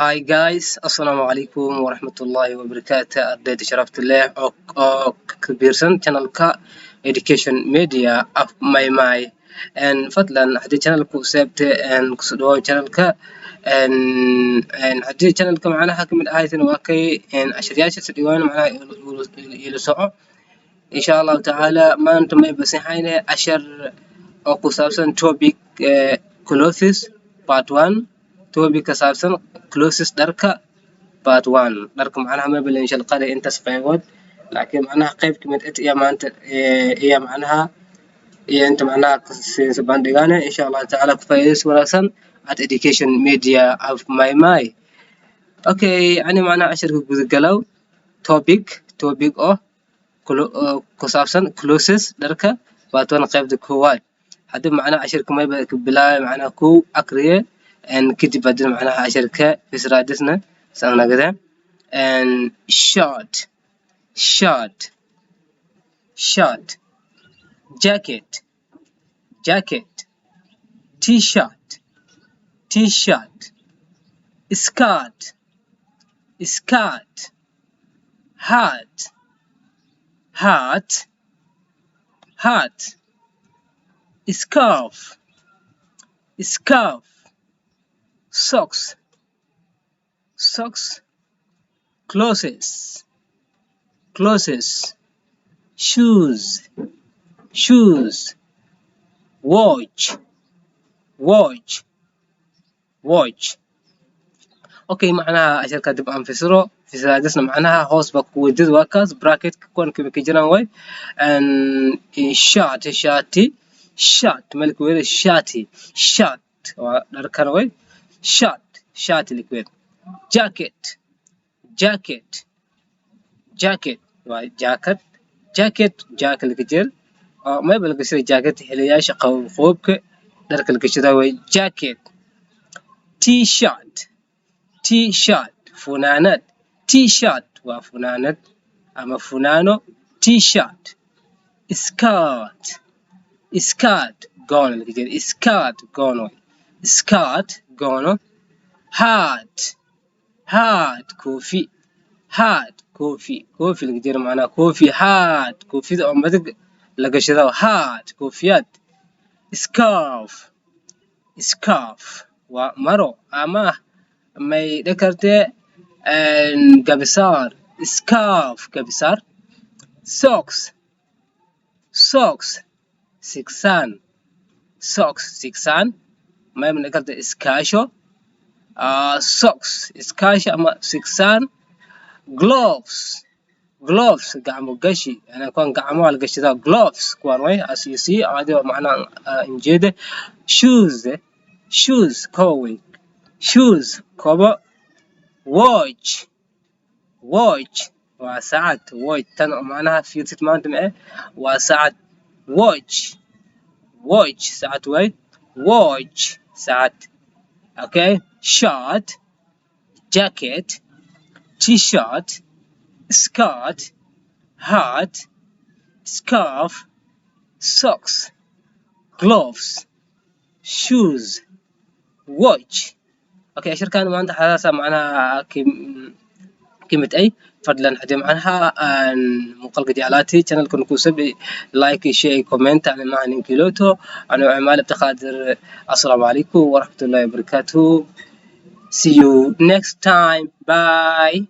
Hi guys, assalaamu calaykum waraxmatullaahi wabarakaatu. Ardayda sharafta leh oo ka biirsan channelka Education Media af my my, fadlan haddii channelku seebte, kusoo dhawaw channelka. Haddii channelka macnaha kamid ahaysan, waa kay cashiryaasha si dhiwaan macnaha ila soco, insha Allahu tacaala. Maanta may basixayne cashar oo ku saabsan topic clothes part one, topic ka saabsan clothes, dharka, part one. Dharka macnaha ma balen shalqada intaas qaybood, laakiin macnaha qayb kamid ah iyo maanta iyo macnaha iyo inta macnaha kasii bandhigaane, insha Allahu tacaala. Ku faa'iidaysi wanaagsan at Education Media of my my. Okay, ani macnaha casharka gudagalow. Topic oo ku saabsan clothes, dharka, part one, qaybta koowaad. Haddii macnaha casharka mayba ka bilaabay macnaha kow akriye, kadib hadii macnaha casharka fisraadisna sanagade. Shirt, shirt, shirt, jacket, jacket, T-shirt, T-shirt, skirt, skirt, hat, hat, hat, scarf, scarf, socks, socks, clothes, clothes, shoes, shoes, watch, watch, watch. Okay, macnaha casharka dib aan fasiro, fasiraadisna macnaha hoos ba ku weydid, waa kaas bracket kuwan ka jiraan way. Shirt, shati, shirt malka wada shati, shirt waa dharkan way, shirt, shati liquid, jacket, jacket, jacket waa jaakad, jacket, jaaka laga jeel oo mayba laga sida jacket xiliyaasha qabobka dharka la gashada way, jacket. T-shirt, T-shirt, funaanad, T-shirt waa funaanad ama funaano, T-shirt. Skirt, skirt, goono laga jeeda, skirt, goono, skirt, goono. Hat, hat, koofi, hat, koofi, koofi laga jeeda macnaha koofi, hat, koofida oo madag la gashado, hat, koofiyad. Scarf, scarf waa maro ama may dhihi kartee gabisaar, scarf, gabisaar. Socks, socks, sigsaan, socks, sigsaan, may dhihi kartee iskaasho, socks, iskaasho ama sigsaan. Gloves, gloves, gacmo gashi, yani kuwan gacmaha la gashadaa, gloves kuwan way, as you see, adigo macnaha injeeda. Shoes, shoes, kobo way, shoes, kobo. Watch, watch waa saacad, watch tan oo macnaha fiirsid maanta ma waa saacad, watch, watch, saacad way, watch, saacad. Okay, shirt, jacket, T-shirt, skirt, hat, scarf, socks, gloves, shoes, watch. Okay, casharkan maanta xadaasa macnaha kamid ay. Fadlan haddii macnaha aan muuqaalka jeclaatay, channelkan ku sabi, like, share, comment. Ana macalin kiloto, anoo Cimaal Abdiqaadir. Assalaamu calaykum waraxmatullaahi wabarakaatuh. See you next time. Bye.